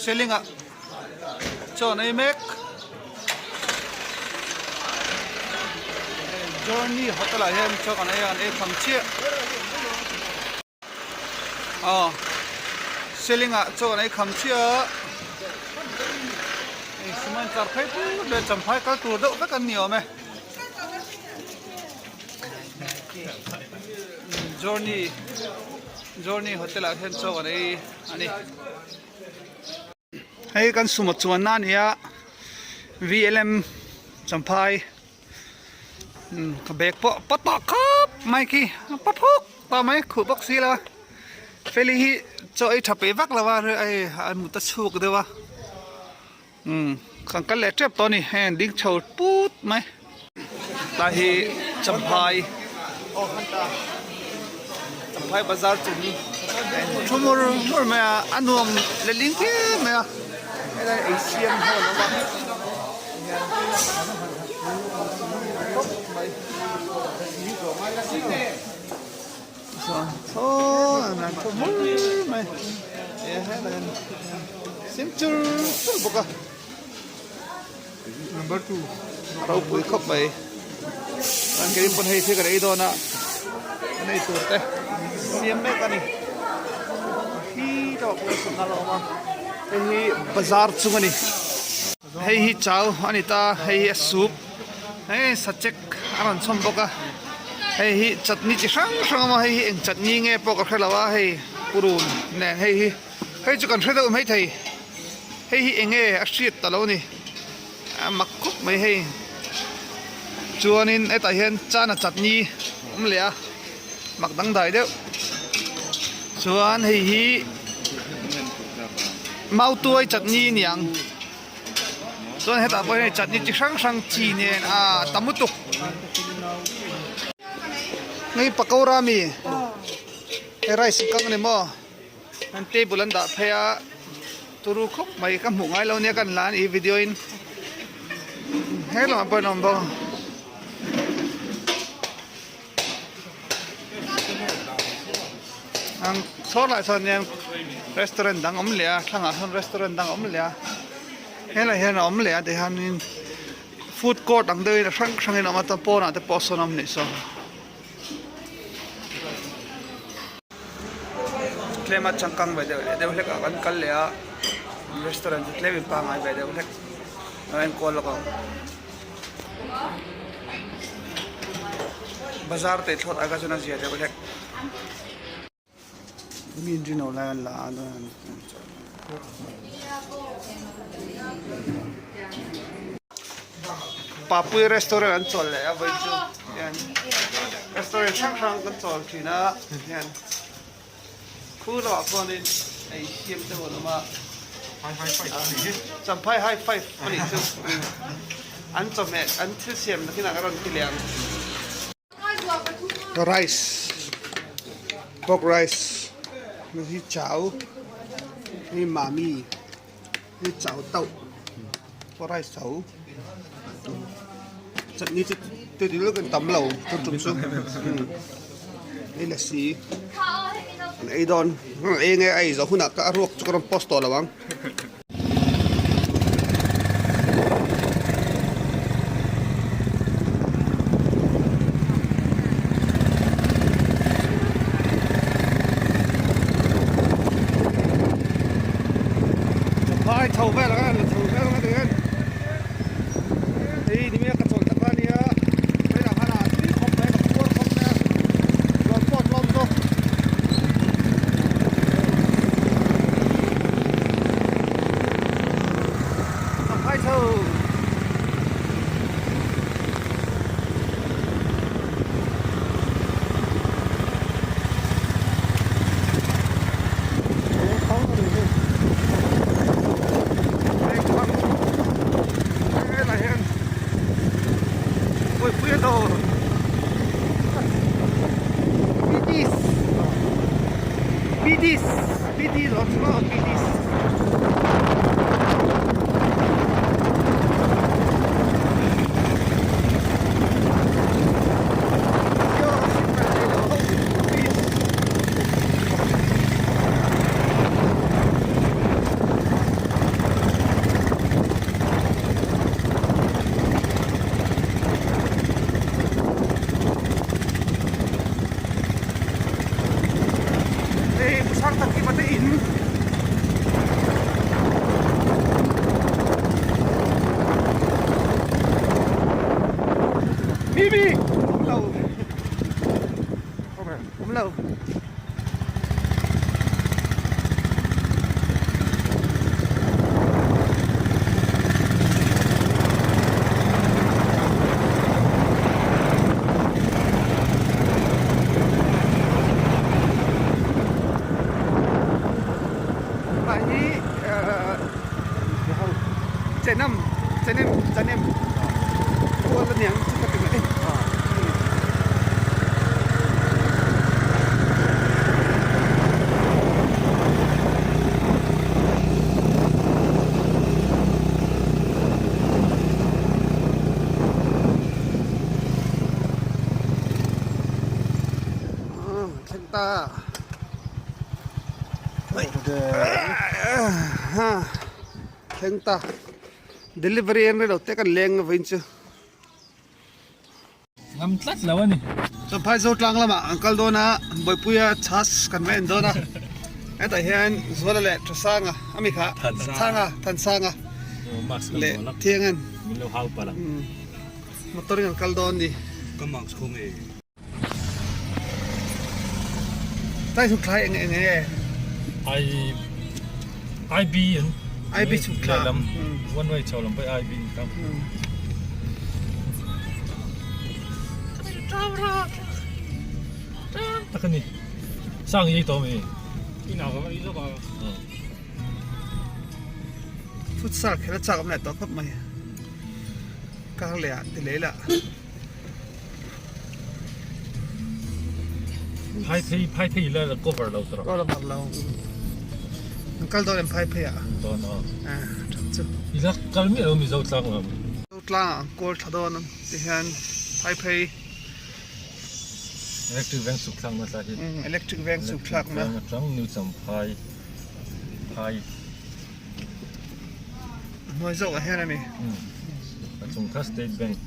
Seling ah chaw an ei mek. Journey hotel ah hian chaw kan ei a, an ei tham chiah. Aw Seling ah chaw an ei kham chiah a, hei cement tlar phei put leh champhai kal tur deuh vek an ni awm e. Journey Journey hotel ah hian chaw an ei a ni. Hei kan sumo chuanna a ni a VLM Champhai ka bag pawh a pa tawh khawp mai khi a pa phuk tawh mai khuh bawk si lo a Feli hi chaw ei tha peih vak lo a hei a mut a chhuk deuh a umm kan kal leh tep tawh a ni hei an ding chho put mai tlai hi Champhai Champhai bazar chung thu mur mur mai a a nuam letling phian mai a helai ei siam ho an awm a chuan thu mur mai sim chur chur bawk a. Number 2 ropui khawp mai chuan keini pawn hei thil kan ei dawn a kan ei tur te siam mek a ni hi tawh pawh sangha a awm a hei hi bazar chung a ni hei hi chau a ni ta hei hi a soup hei sachek a rawn chhawm bawk a hei hi chutney chi hrang hrang a awm a hei hi eng chutney nge pawh ka hre lo a hei purun nen hei hi hei chu kan hre deuh maithei. Hei hi eng nge a hriat ta lo a ni a mak khawp mai hei chuanin hetah hian chana chutney a awm leh a mak dangdai deuh chuan hei hi mautuai chutney a ni ang chuan hetah pawh hian chutney chi hrang hrang chi nen ah tam lutuk hei pakora ami hei rice kang a ni maw. An table an dah phei a turu khawp mai ka hmuh ngai lo nia kan la a ni video in he lamah pawh an awm bawk a ang chhawr lah sawn hian restaurant dang awm leh a thlangah sawn restaurant dang awm leh a helaiah hian a awm leh a tihianin food court ang deuhin a hrang hrangin a awm a chuan pawnah te pawh sawn a awm nih sawn. Tlem a changkang ve deuh leh deuh hlek ah kan kal leh a restaurant chu tlem in pangngai ve deuh hlek a enkawl lawk ang bazar te thlawt ai kha chuan a zia deuh hlek mi in rin lo lai an la a Papui restaurant an chawl leh a vawi chu hian restaurant hrang hrang kan chawl thin a hian khu lamah pawhin ei siam te pawh an awm a champhai high five a nih chu an chawhmeh an thil siam nakinah ka rawn ti leh ang. Rice pork rice hi chau hei mami hei chau tauh pork rice chau chutney chu tui lutuk in tam lo tun tum chu hei lassi an ei dawn eng nge a ei zawh hunah ka a ruak chu ka rawn post tawh lo ang. Phai chho vel ang a la chho vel ang a ti hian hei ni mai a ka chawlh tak a nia hei ah khan a tui khawp mai ka puar khawp mai a rawn pawt hlawm zawk. Phai chho. Thangthangkima te in. Mimi! Awm lo. Awm lo. Mah hi Chenam Chenem Chanem kual aniang chu ka ti mai. Thleng ta thleng ta delivery an rei lo te kan leng vawiin chu. Ngam tlat lo a ni. Champhai Zotlang lamah an kal dawn a, Bawipuia chhas kan va en dawn a. Hetah hian Zuala leh Thasanga a mi kha Thansanga Thansanga leh Thiangan motor in an kal dawn a ni. Ka mask khaw nge? Tlai chhuk thlai eng eng nge? I IB an IB chhuk thla lam one way chho lam pawh IB ka. Tak ani. Sang yi to mi. Ina ka i zo ka. Futsal khela chak am lai to khawp mai. Kar leh ah ti lei lah. Phai phei phai phei la cover lo tawh. Cover lo. An kal dawn em phai phei ah? Dawn aw. Ah, that chu. I la kal miah lo Mizo tlang lam. Mizo tlang ah an kawl tha dawn ang ti hian phai phei. Electric veng suk thlak na tla hi. Electric veng suk thlak na. Electric veng atang New Champhai phai. Hnuai zawk ah hian a ni. A chung kha State Bank.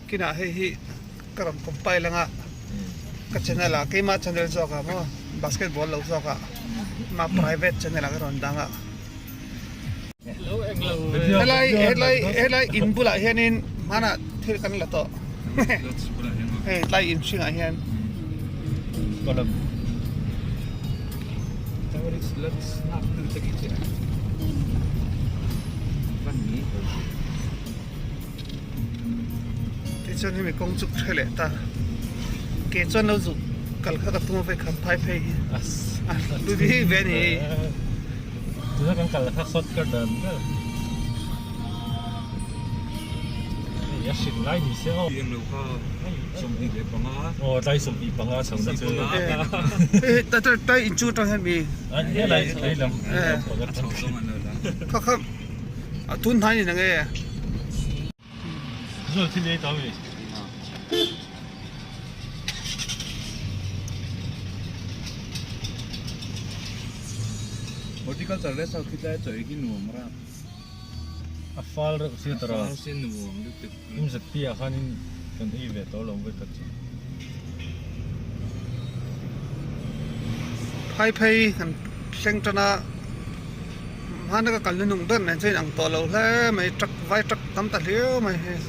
Kinah hei hi ka rawn compile anga ka channel ah keimah channel zawk ah maw basketball lo zawk ah ma private channel ah ka rawn dang a. Helai helai helai in bulah hianin hmanah thil kan la tawh hei tlai in hringah hian. Tichuan hemi kawng chu hre leh ta ke chuan lo zuk kal kha ka tum a vei kham phai phei hi a hlu bik ve a ni. Tuna kan kal kha shortcut dan ber hei a hrilh lai ni se aw. Aw tlai 25 chho na chu. Hei tlai in chu atang hian mi. Helai lei lam Kha kha a tun hnai ni nang e. Zual thil ei tau mi. Horticulture le sau khi tlai chawi khi nuam ra. A fal reuh sia tara. A fal sia nuam lutuk. Imzat pi ah khanin kan ei ve tawh lo vek a chu. Phai phei kan thleng tan a hmana ka kalna nung ber nen chuan in ang tawh lo hle mai truck vai truck tam ta hliau mai hei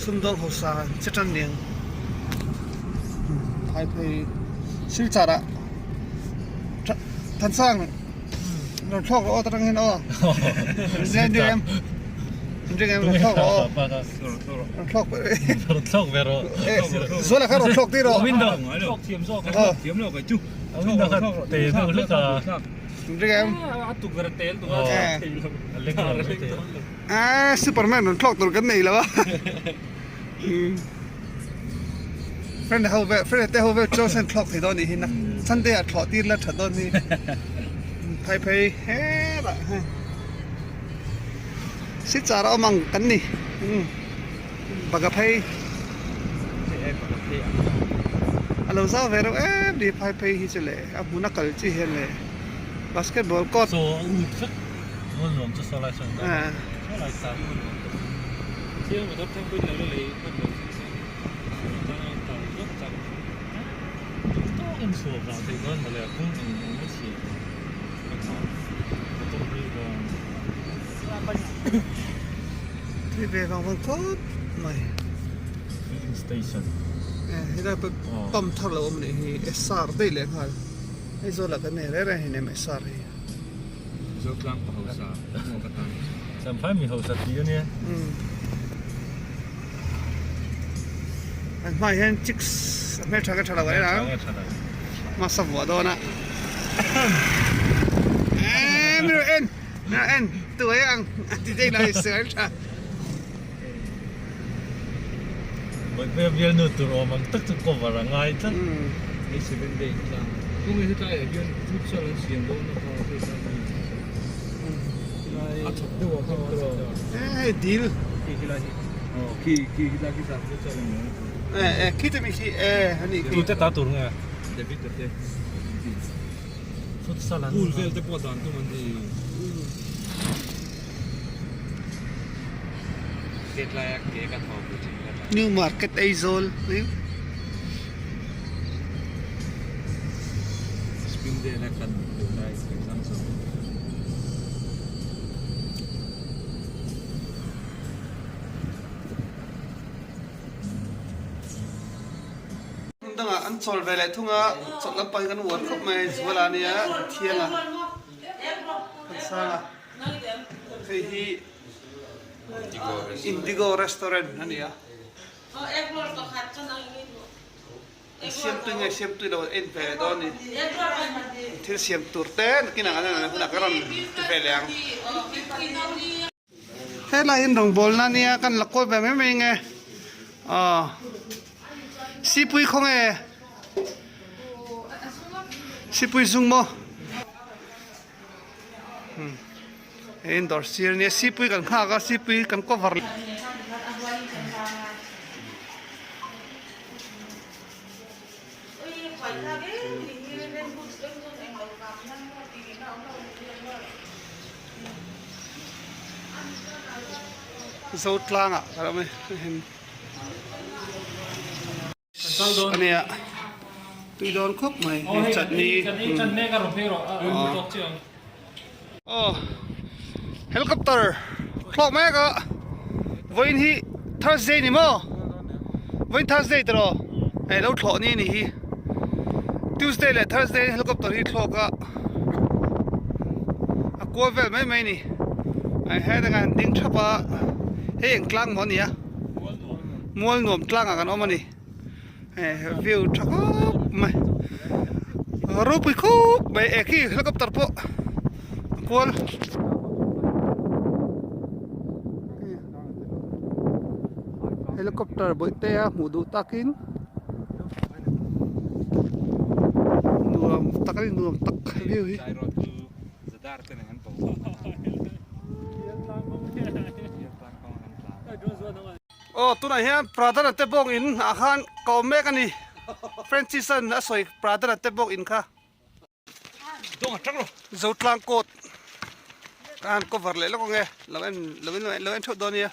sumdawng hausa che tan nen phai phei silchar ah Thansang rawn thlawk rawh aw ta tang hian aw rawn thlawk rawh aw rawn thlawk rawn thlawk ve rawh Zuala kha rawn thlawk tir rawh window thlawk thiam zawk thlawk thiam lo kai chu window kha te deuh hlek a a tukverh tel tu a leng lo mai te a Superman rawn thlawk tur kan nei lo a Friend ho vel friend te ho vel chuan sen thlawk thei dawn nih hi na Sunday ah thlawh tir la that dawn hi phai phei hetah hei Silchar a awm ang kan ni Baga phei a lo zau ve reuh em ni phai phei hi chu le a hmun a kal chi hian le basketball court chhuah vah theih dawn mawle a kawng eng eng a chhia ka tha motor hi dawn. Thui ve vang vang khawp mai. Filling station. Eh helai pawh pump thar lo awm anih hi SR daih leh nghal Aizawl ah kan nei reng reng hinem SR hi. Zotlang pa hausa hmuh ka tan. Champhai mi hausa tih a nia. An hmaah hian chicks a hmeltha ka tha lo en ang. Hmasa vuah dawn a. Eee mi rawn en mi rawn en tuai ang a ti daih lai sual tha. Bawihpuia bialnu tur awm ang tak chu cover a ngai tlat. Hei seven day tlang. Kawng hi hetlai ah hian futsal an siam dawn a kha hei kha mi a thawk deuh ah khan ka rawn. Hei dil. Khi khi lai hi. Aw khi khi khi lai khi zan futsal an awm. E e khi te mi khi e ani khi. Tu te ta tur nge? David te te. Futsal an. Pool vel te pawh dan tum an ni. New Market Aizawl Hmun dangah an chawl ve leh thung a, chawlh lampang hi kan uar khawp mai Zuala ania thiang a kan sang a. Hei hi Indigo restaurant a ni a. Siam tui nge siam tui lo en ve leh dawn a ni. Thil siam tur te nakin ah an hunah ka rawn ti ve leh ang. Helai hi rawngbawlna a nia kan la kawl ve mai mai nge aw sipui khaw nge sipui zung maw. Hei in dawr sir ania sipui kan nghak a sipui kan cover Zotlang ah ka lo awm e. Ania tui dawn khawp mai hei chutney aw helicopter thlawk mek a vawiin hi Thursday ni maw vawiin Thursday tiraw hei lo thlawh ni anih hi Tuesday leh Thursday helicopter hi thlawk a a kual vel mai mai a ni hetah an ding thap a hei eng tlang maw a ni a. Mual nuam tlangah kan awm a ni hei view tha khawp mai ropui khawp mai eh khi helicopter pawh a kual helicopter bawihte a hmuh duh takin nuam tak a ni nuam tak view hi. Aw tunah hian Pradhan-a te bawk in ah khan ka awm mek a ni Francis-a'n a sawi Pradhan-a te bawk in kha Zotlang coat ka han cover leh lawk ang e lo en lo en lo en theuh dawn nia.